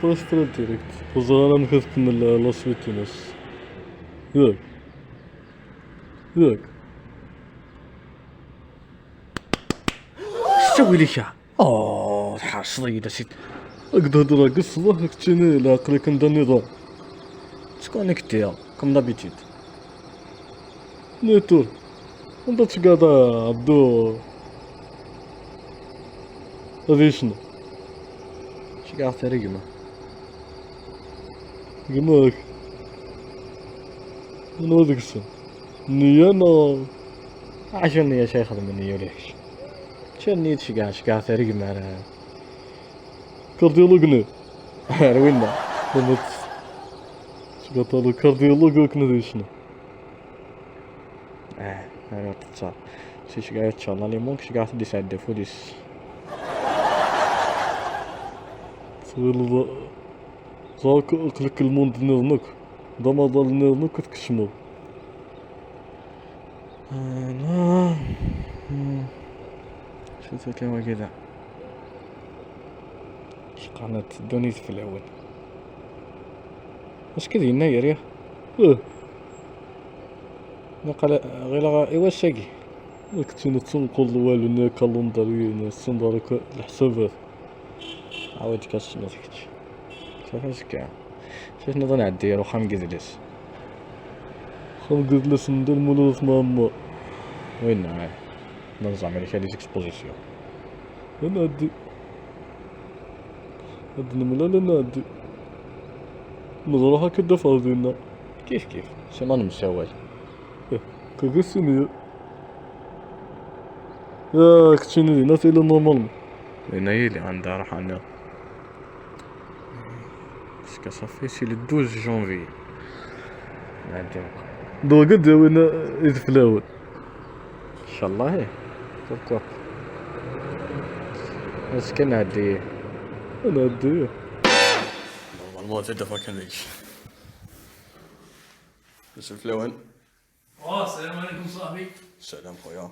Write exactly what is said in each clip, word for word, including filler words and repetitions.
Presque direct. Ur ẓriɣ ara amek ad tkemmel la suite-ines. Yak. Yak. Ttawil-ik-a. Oh, tḥerseḍ-iyi-d a sidi. Ad k-d-hedreɣ deg ṣṣbeḥ, keččini leɛqel-ik anda nniḍen. Ttkonektiɣ, comme d'habitude. Nitur, anda tceggɛeḍ a Ɛebdu ad yecnu? Ceggɛeɣ-t ar gma. Gma-k? Anwa deg-sen? Nniya neɣ? Acu nniya, acu ixedmen nniya ulac? Ččan-iyi-d, ceggɛeɣ, ceggɛeɣ-t ar gma ara. Kardyulug-nni? Ar winna. Lama tt-, ceggɛeḍ kardyulug akken ad yecnu. Ah, ara tettaɣ. Si ceggɛeɣ-t, ncallah, les manques, ceggɛeɣ-t ad yesɛeddi afud-is. Tɣileḍ ẓer akk, aql-ak lmund nniḍen akk, d amaḍal nniḍen akk ad tkecmeḍ. Ah, non. Hmm. Acu-t akka wagi da? Cqanat ddunit fell-awen. Acu k-id-yenna yerya? Eh. Naqal ɣileɣ i wass-agi. Ad k-tiniḍ tenquleḍ walu-nni, akalundar-agi, ur tessineḍ ara akk leḥsabat. Ɛawed-k ad tessneḍ kečč. Saf azekka. Saf niḍ ad nɛeddi ar uxxam n yidles. Uxxam n yidles n Dda Lmulud At Mɛemmer. Winna, eh. D anẓam, ad nɛeddi. Ad nɛeddi. Ad nemlal, ad nɛeddi. Neẓra ḥaca ad d-afeɣ dinna. Kif kif, sima nemsawal. Eh, kagi sini. Ya, keččini dinna tili normalement. Dinna yili, anda ruḥ aniɣ. Parce que ça fait, c'est le douze janvier. Nɛeddi meqqar. Donc, ad d-awin ideflawen. Inchallah, eh. Pourquoi pas. Azekka nɛeddi. Nɛeddi. Normalement, c'est devant Canal. Ideflawen. آه، السلام عليكم صاحبي. السلام خويا.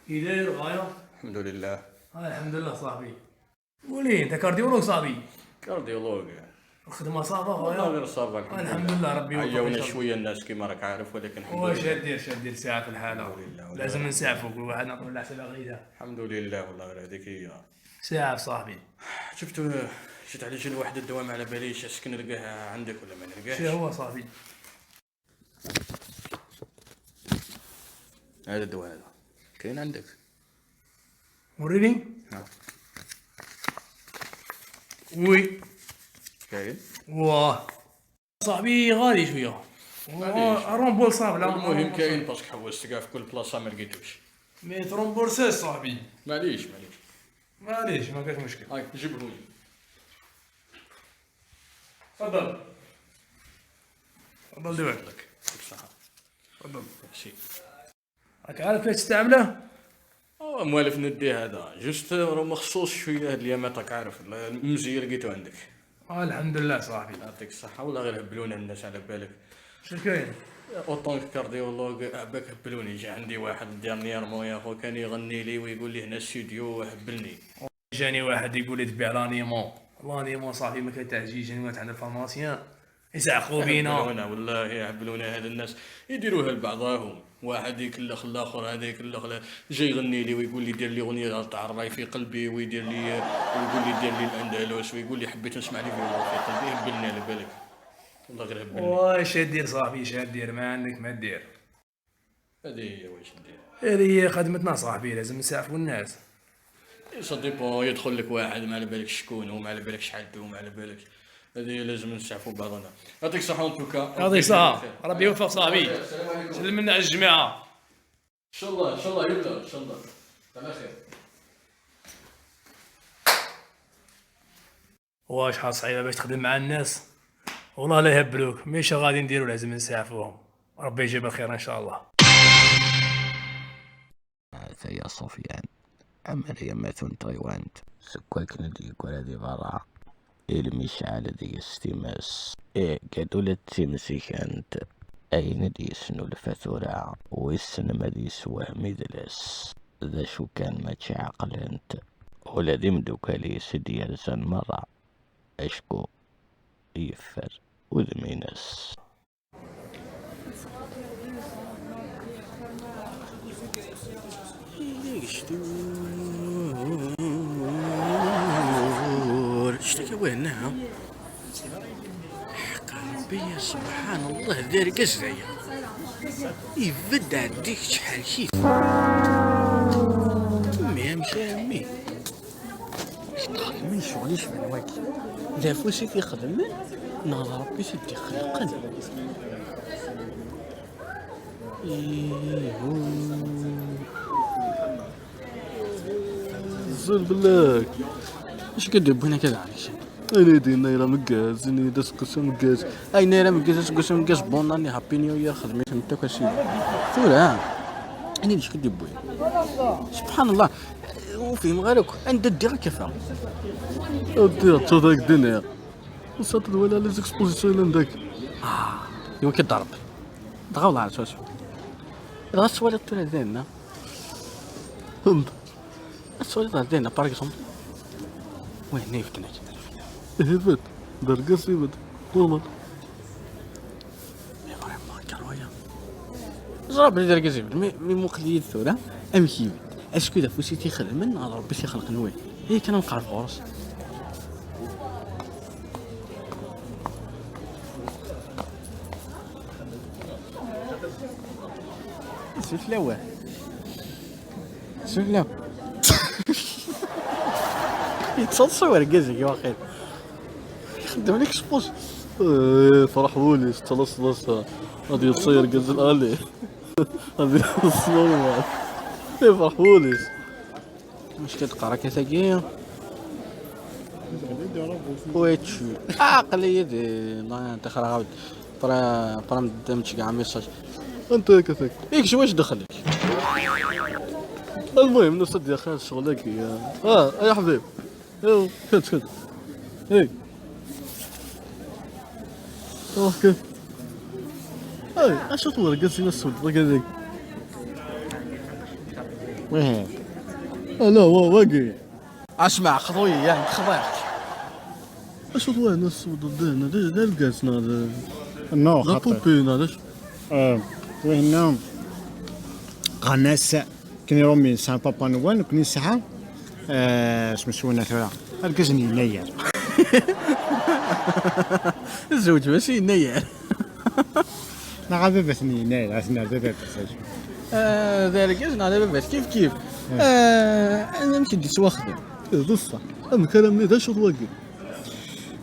كي داير غاية؟ الحمد لله. آه، الحمد لله صاحبي. قولي، أنت كارديولوج صاحبي؟ كارديولوج. الخدمة صافا خويا؟ والله غير صافا، الحمد الحمد لله. لله، ربي يوفقك عياونا إن شاء الله. شوية الناس كيما راك عارف، ولكن الحمد واش لله. دير، شاد دير ساعة في الحالة. الحمد لله، والله. لازم نسعفوك، الواحد نعطيو العسل غيدا. الحمد لله، والله غير هذيك هي. ساعة صاحبي. شفت، شفت على جال واحد الدواء، ما على باليش اسكن نلقاه عندك ولا ما نلقاهش. شو هو صاحبي؟ هذا الدواء هذا كاين عندك؟ وريني. ها. وي. كاين؟ واه. صاحبي غالي شوية. معليش. واه، رومبورسابل، ها؟ المهم كاين، باسكو حوست كاع في كل بلاصة ما لقيتوش. مي ترومبورسي صاحبي. معليش، معليش. معليش، ما كاش مشكل. هاي، جيبه لي. تفضل. تفضل دير. لك. يعطيك الصحة. تفضل. ميرسي. راك عارف كيفاش تستعمله؟ اه، موالف ندي هذا. جوست راه مخصوص شوية هاد اليامات، راك عارف، ال-، المزية لقيتو عندك. آه، الحمد لله صاحبي. يعطيك الصحة، والله غير هبلونا الناس على بالك. شنو كاين؟ اوطون كارديولوج، آه، باك هبلوني. جا عندي واحد ديرنييرمون يا خو، كان يغني لي ويقول لي هنا استوديو، هبلني. جاني واحد يقول لي تبيع لانيمون. لانيمون صاحبي ما كتعجيش، جاني واحد عند الفارماسيان. يزعقوا بينا. يهبلونا، والله يهبلونا هاد الناس. يديروها لبعضاهم، واحد يكلخ الاخر، هذا يكلخ ل-، جا يغني لي ويقول لي دير لي اغنيه تاع الراي في قلبي، ويدير لي، ويقول لي دير لي الاندلس، ويقول لي حبيت نسمع لي فيديو في قلبي. هبلنا على بالك، والله غير هبلنا. واش دير صاحبي، اش دير؟ ما عندك ما دير. هذه هي واش دير. هذه هي خدمتنا صاحبي، لازم نسعفوا الناس. سا ديبون، يدخل لك واحد ما على بالك شكون هو، ما على بالك شحال دو، ما على بالك. هذه لازم نسعفوا بعضنا. يعطيك الصحة، ان توكا. يعطيك الصحة. ربي يوفق صاحبي. السلام عليكم. سلم لنا على الجماعة. ان شاء الله، ان شاء الله يبدا، ان شاء الله. على خير. واه، شحال صعيبة باش تخدم مع الناس. والله لا يهبلوك، ماشي غادي نديرو، لازم نسعفوهم. ربي يجيب الخير ان شاء الله. Ata ya Sufyan, amer yamma-t-un tɣiwant. Seg wakken d-yeggra di berra, ilmi yecɛel deg-s times. Ih, gadul d timsikent. Ayen d-yesnulfa tura, wissen ma d yessewhem idles. D acu kan, mačči ɛeqlent. Ula d imdukal-is i d-yerzan merra. Acku yeffer udem-ines. Ḥqa Rebbi, subḥan Allah, d argaz daya. Ibedd ɛeddi kečč ḥerk-it. Mmi, amek a mmi? Txedmen ccɣel icban wagi. D afus i t-ixedmen, neɣ d Rebbi i t-id-ixelqen? Ihu. Zul belak. Acu akka d-yewwin akka daɣen kečč? Ayen i d-yenna yella ameggaz, ini-d aseggas ameggaz. Ayen yella ameggaz, aseggas ameggaz, bonne année, happy new year, xedm-iten akk asif. Tura, ini-d acu akka d-yewwin? Subḥan Allah, ur fhimeɣ ara akk. Anda ddiɣ akka ffeɣ? Ddiɣ, ṭṭuḍ ak d-iniɣ. Usaṭ d wala les expositions yellan dagi. Ah, iwa k-id-ḍerb. Dɣa wala swaswa. Dɣa tettwaliḍ tura dinna. Ad tettwaliḍ ar dinna, par exemple. Wayen ay yefkan akka. Ibedd, d argaz ibedd. Normal. Mais vraiment, quel royaume. Ẓer belli d argaz ibedd, mi, mi muqel-iyi-d tura, amek ibedd? Est-ce que d afus i t-ixedmen, neɣ d Rebbi i t-ixelqen wayen? Ih, kan ad nqerreb ɣur-s. Sufella wa. Sufella. Yettaḍsa urgaz-agi waqil. Ixeddem lexpos. Eh, ferḥ wul-is, ttalaseḍ-as ad yeḍṣa yergaz lali. Ad yeḍṣa normal. Eh, ferḥ wul-is. Acu k-d-qqar akka tagi? Wečči. Ah, aql-iyi di, ma, tixra ɣawd. Para, para m-, d-, m-, tcegɛem message. Anta akka tagi? Yak, cwi acu dexlek? Almuhim, nusa-d ya xir ccɣel-agi, ya. Ah, ay aḥbib. Iw, kečč, kečč. Hey. Ruḥ kif. Hey, acu-t wergaz-ina s-tewwḍeḍ akka deg? Wihin. Ah, la, wa, wagi. Asma, xḍu-yi, ya, xḍiɣ-k. Acu-t wayen s-tewwḍeḍ dinna? D, d argaz neɣ d, no, d xaṭi. Apupi neɣ d acu? Eh, wihin, qqaren-as Ken Iṛumiyen sɛan Papa Nwal, nekkni nesɛa, eh, asmi s-, winna tura, argaz n Yennayer. Zewǧ mačči Yennayer. Neɣ ababat n Yennayer, ad nerr d ababat. Eh, d argaz neɣ d ababat, kif kif. Eh. Eh, amek i d-yettwaxdem? Eh, d ṣṣeḥ. Amek armi d acu-t wagi?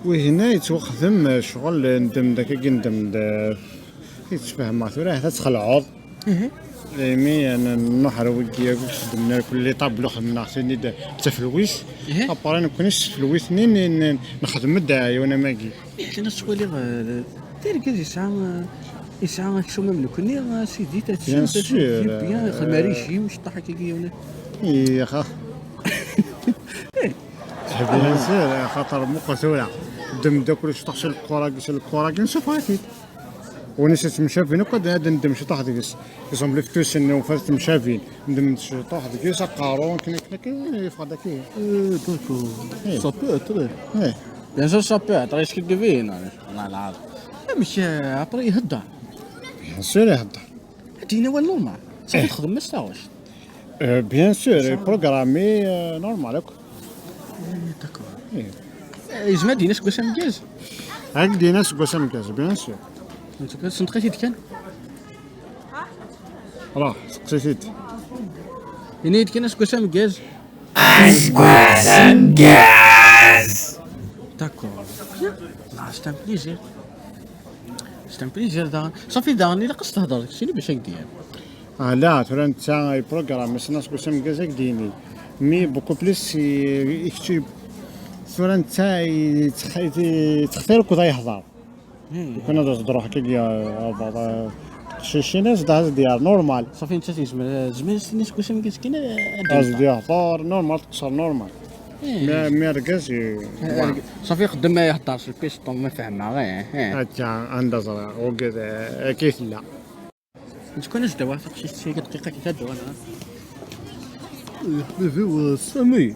Wihin-a yettwaxdem, eh, ccɣel, eh, ndem-d akkagi, ndem-d, eh, i tfehmeḍ tura, ahat ad txelɛeḍ. Ihi. Imi, eh, n-, nruḥ ar wigi, akk xeddmen irkelli, ṭablu xedmen-aɣ-ten-id d tafelwit. Ihi. Après, nekkni s tfelwit-nni, n-, n-, nexdem-d aɛiwen am wagi. Ihi, akken ad twaliḍ, eh, d argaz yesɛa, eh, yesɛa aksum am nekkni, eh, sidi, ta bien sûr, bien, eh, xdem régime, ceṭṭaḥ akka yiwen. Ihi, xa. Eh. Bien sûr, eh, xaṭer muqel tura. Ddem-d akk ceṭṭaḥ s lkura-agi, s lkura-agi, nsuffeɣ-it-id. Win i s-yettemcabin akk ad, ad ndem ciṭuḥ deg-s. Iẓem liftus-nni, ufad ttemcabin. Ndem ciṭuḥ deg-s, aqerru, akken, akken, akken, yeffeɣ-d akka. Eh, d'accord. Eh. Ça peut être. Eh. Bien sûr, ça peut être. Est-ce que devine, Allah العظيم. Amek, eh, après ihedder? Bien sûr, ihedder. Ad d-yini awal normal. Safi, eh, txedmem-as taɣect. Euh, bien sûr, programmé, euh, normal akk. Eh, d'accord. Eh. Eh, yezmer ad d-yini aseggas ameggaz? Ad d-yini aseggas ameggaz, bien sûr. En tout cas, senṭeq-it-id kan. Voilà, seqsi-t-id. Ini-yi-d kan aseggas ameggaz. Aseggas ameggaz! D'accord. Ah, c'est un plaisir. C'est un plaisir daɣen. Safi daɣen, ilaq ad s-thedreḍ keččini bac ad k-d-yerr. Ah, la, tura netta iprogram, ass-n aseggas ameggaz ad k-d-yini. Mais beaucoup plus, i, i kečč, tura netta yettx-, yettxtir akked ad yehder. Hmm. Lukan ad as-d-ruḥ akka, ah, ah, ah, teqcicin, as-d, as-d-yerr normal. Safi, netta yezmer, yezmer ad s-tini aseggas ameggaz kan, ad d-yehder. As-d-yehder normal, teqṣer normal. Hmm. Mais, mais argaz, i-, eh, voilà. Safi, ixeddem ihedder s lpisṭun, ma fehmeɣ, eh, eh. Akka, anda ẓriɣ, wagad, eh, akka i tella. Nekkni ad s-d-awiɣ taqcict-agi dqiqa kan ad d-uɣaleɣ. Leḥbib-iw, eh, Sami.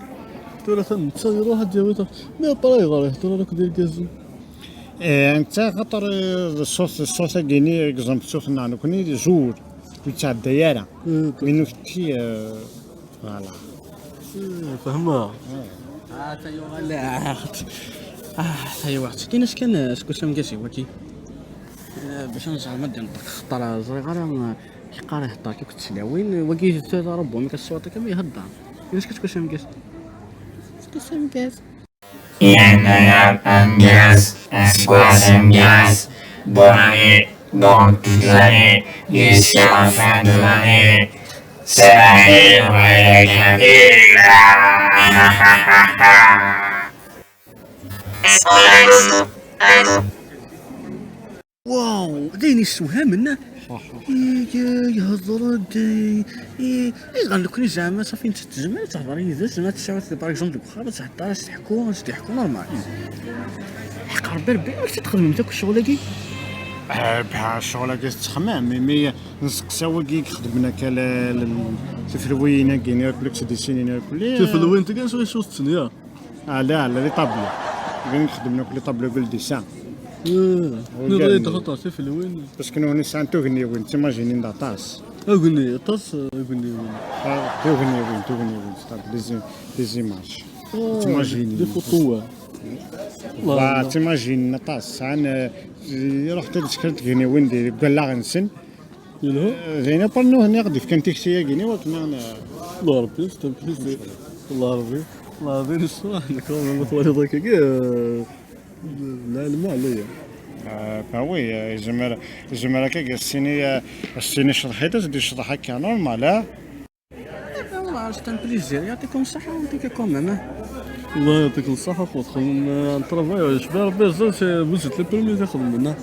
Tura ta netta iruḥ ad d-yawi taq-, mais après ayɣer ihedder ara akked irgazen? Eh, netta xaṭer, eh, d ṣṣut, ṣṣut-agi-nni, exemple, ṣṣut-nneɣ nekkni d zzur, ur yettɛedday ara. Mm. Mi nukti, eh, voilà. Mm, fehmeɣ. Eh. Ah, tayuɣal, ah, ah, tayuɣal. Kan as kan, eh, seg usamgas-iw waki. Eh, bac ad nẓer ma d-inṭeq, xaṭer, eh, ẓriɣ ara, eh, yeqqar ihedder akk d tlawin, wagi d aṛabum, mi as-teswiḍ akka ma ihedder. Kan as kan seg usamgas. Seg usamgas. Yerna-yaɣ amedyaz, aseggas amedyaz, bonne année, bonne année, jusqu'à la fin de l'année. C'est l'année, on va y aller. Wow, d ayen yessewhamen. Iga, ihedder-d, i-, iɣer nekkni zeɛma safi netta tezmer ad tehder yid-s, zeɛma ad tesɛu, par exemple, deg uxxam, ad tehder, ad s-teḥku, ad s-d-yeḥku normal. Ḥeqq Rebbi, Rebbi, amek i txedmemt akk ccɣel-agi? Eh, bha, ccɣel-agi tettxemmim, imi nesteqsa wagi i ixedmen akka la, la, tifelwiyin-agi, akk la k-ttdisinin akk, eh. Tifelwiyin-agi, ansa i s-ttnya? Ah, la, la, les tableaux. Win i ixedmen akk les tableaux deg le dessin. Eh, nniḍen-iyi-d xaṭer tifelwin. Parce que nutni sɛan tugniwin, d timajinin d aṭas. Agni, aṭas, eh, agniwin. Ah, tugniwin, tugniwin, c'est-à-dire des im-, des images. Ah, timajinin. Des photos, ouais. Bah, timajinin aṭas. Sɛan, eh, iruḥ-d ad sekren tugniwin di, deg wallaɣ-nsen. Yelha. Eh, d ayen akken nutni i ɣ-d-ifkan tikti-agi-nni, wakken ad n-, Allah Rebbi, c'est un plaisir. Allah Rebbi, Allah Rebbi, neswa, nekk ma twaliḍ akka, eh, lɛelma ɛlaya. Eh, bah oui, eh, yezmer, yezmer akka, as-tini, eh, as-tini cḍeḥ-it, ad s-d-yecḍeḥ akka, normal, ah? Eh, والله، c'est un plaisir. يعطيكم الصحة ويعطيك quand même، ها. الله يعطيك الصحة خويا، تخدم، آه، un travail، شباب ربي يرزق، c'est vous êtes les premiers تخدم لنا.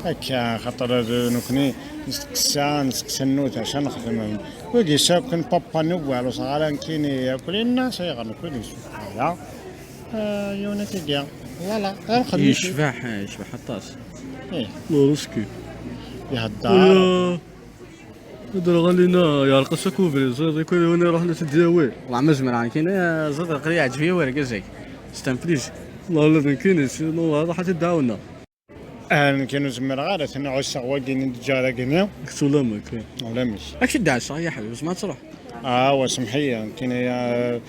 هكا، خاطر هذا نكني نسقسا، نسقسا النوت عشان نخدم. ويجي ساكن بابا نوال وصغارا نكيني ياكل الناس، يغنكوني سبحان الله. آه، يونتي بيان. Voilà، غير خدمتي. يشبح، يشبح الطاس. إيه. ورشكي. يهدر. Iderɣal-ina yeɛreq-as akk ubrid, ẓriɣ di kul yiwen iruḥ la t-id-yawi. والله ما زمر عن كاين، آه، زاد غير يعجبني ورقة زي. C'est un plaisir. والله لا كاين، sinon هذا حتى دعونا. آه، كاين زمر غير ثنا عسى واقين الدجارة قنيا. كتولامك. ولا مش. اكش دعسة يا حبيبي، ما تروح. آه، واسمحي، كاين يا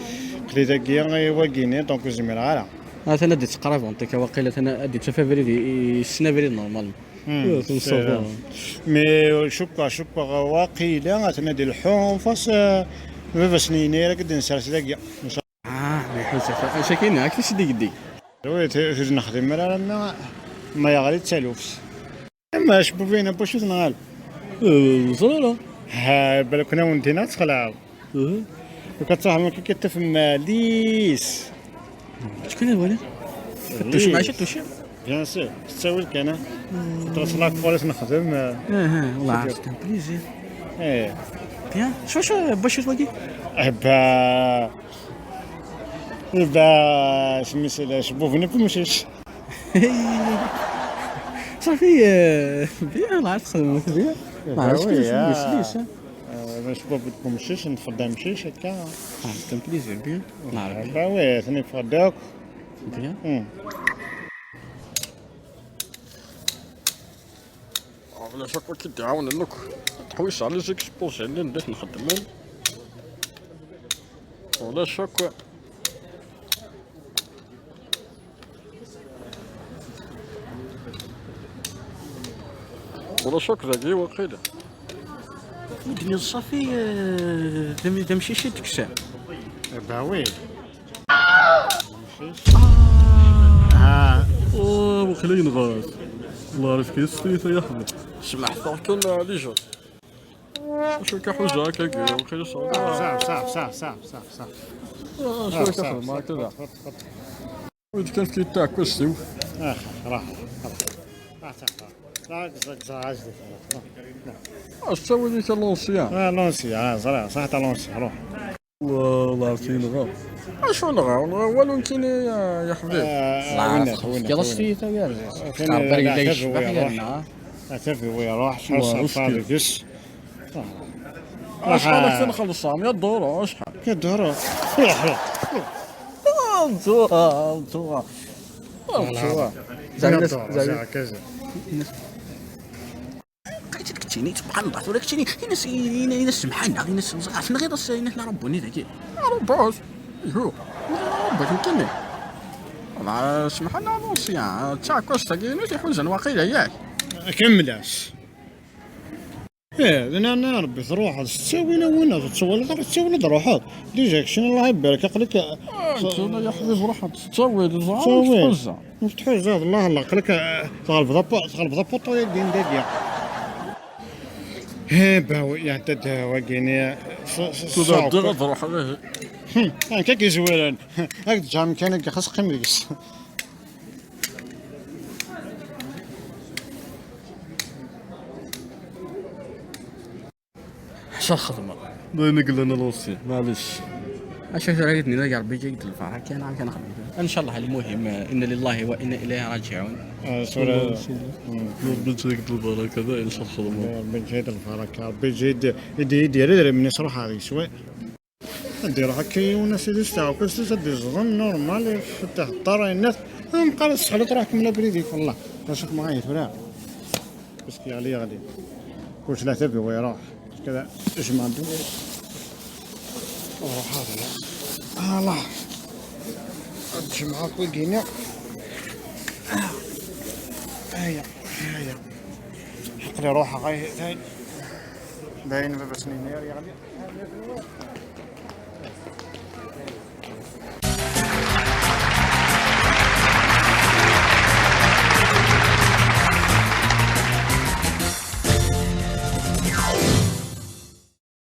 قليل دقيقة واقيني، donc زمر غير. آه، ثنا دي تقريبا، انت كواقيلا ثنا دي تفافري دي، سنافري normalement. مم. إيه، ثم ça va. Mais شكرا، شكرا، واقيلا غتنادي الحوم فاس، آه، بابا سنيني راك دين سرس داكيا. آه، ما يحوس، اش كاين؟ هاك اش ديك دي؟ وي، ت-، ت-، نخدم راه ما، ما يغلي تسالوفس. اما شبوبينا بوشوت نغال. إيه، زرورة. ها، بالك كنا وندينا تخلعوا. إيه. وكتروح هما كي كتف ماليس. شكون هو هذا؟ التوشي، ماشي التوشي؟ Bien sûr، تساوي كان. ترسل لك فورس نخدم، آه، اه، اه، والله شكرا. عرفت، un plaisir. ايه. Bien، شو، شو، باش تواقي؟ ابا، ابا، سمي سيدي، شبوفني بمشيش. صافي، آه، bien، الله عرفت خدمك bien. ما عرفتش oui، كيفاش آه. نمشي، آه. آه، باش بوب تكون مشيش، نتفضى مشيش هكا. آه، c'est un plaisir bien. نعرف. هكا وي، ثاني فداك. Bien. مم. عرفنا شكون كي تعاون لك. تحوس على زيك سبوس اللي ندير نخدم. ولا شكون. ولا شوك ذاكي واقيلا. ودني صافي، آه، دم-، دمشيشي تكسر. Bah oui. آه. آه. أوه، وقيلا ينغاص. الله يرزقك، يا ستي، يا حبيبي. سمح، كان لي جون. شو كحوجة هكا، وقيلا صافي. صح، صح، صح، صح، صح، صح. آه، شو صح، كحوجة صح، ما صح، كذا. صح، صح. وإذا كان في تاع كوستيو. آه، راح، راح. راح، راح، راح. راح، راح، راح، راح. آه، سوي لي تاع لونسيان. آه، لونسيان، آه، زرع، صح، تاع لونسيان، روح. والله، الله يعطيني غير. آه، شو نغا؟ نغا والو نكيني يا، يا حبيب. آه، الله وين، يعطيك. وين، كي وين؟ لاش في تاع كاين كاربر لا، يديك حتى في الشبح وين يا روح. لنا. حتى في وين روح، شحال والله، صار وشكي. فارغ يس. آه. آه، شحال راح. خصنا نخلص الصام؟ يا الدورة، شحال؟ يا الدورة. روح، روح. آه، الدورة، الدورة. آه، الدورة. زعما الناس، زعما كازا. لقيتك كتشيني، سبحان الله، ولا كتشيني، الناس، الناس سمحنا، الناس زعفنا غير الناس، الناس ربوني ذاكي. ربوس. يهو. ربك يمكنني. والله سمحنا لوسيان، تاع كوستا كاين شي حزن واقيلا ياك. كملاش. ايه، لان انا ربي تروح تساوي لو وين تسوي لك، تساوي لك روحك. ديجا كشين الله يبارك، قال لك آه، انت ولا يا حبيب روحك تساوي، تساوي. تحزن. مفتحو زاد الله الله، قال لك آه، تغلب ضبط، تغلب ضبط ويا دين داكيا. هي باوي يا تد واقيني. تدور روح عليه. هم، هاكا كيزوالن. هاك جام كان خاص قيم ديكس. حشا الخدمة. الله ينقل لنا لوسي، معليش. اش راك تني يا ربي جاي الفرح كان عم كان خدمة. ان شاء الله المهم انا لله وانا اليه راجعون. آه، سورة. ربي يجيك البركة، لا ان شاء الله الخدمة. ربي يجيك البركة، ربي يجيك يدي يدي يدي يدي من يصرح هذه شوي. ندير هكا وناس يدي استاو كل سيس دي زغن نورمال يفتح الطار الناس. هم قال السحلة تروح كملة بريديك والله. شوف معايا فراغ. بس كي عليا غادي. كل ثلاثة بيو يروح. كذا اجمع الدنيا. روح هذا. الله. الجمعة كل دينا. هيا، هيا. حق لي روحها غاي-، غاي-، باين ما بس نينير يعني.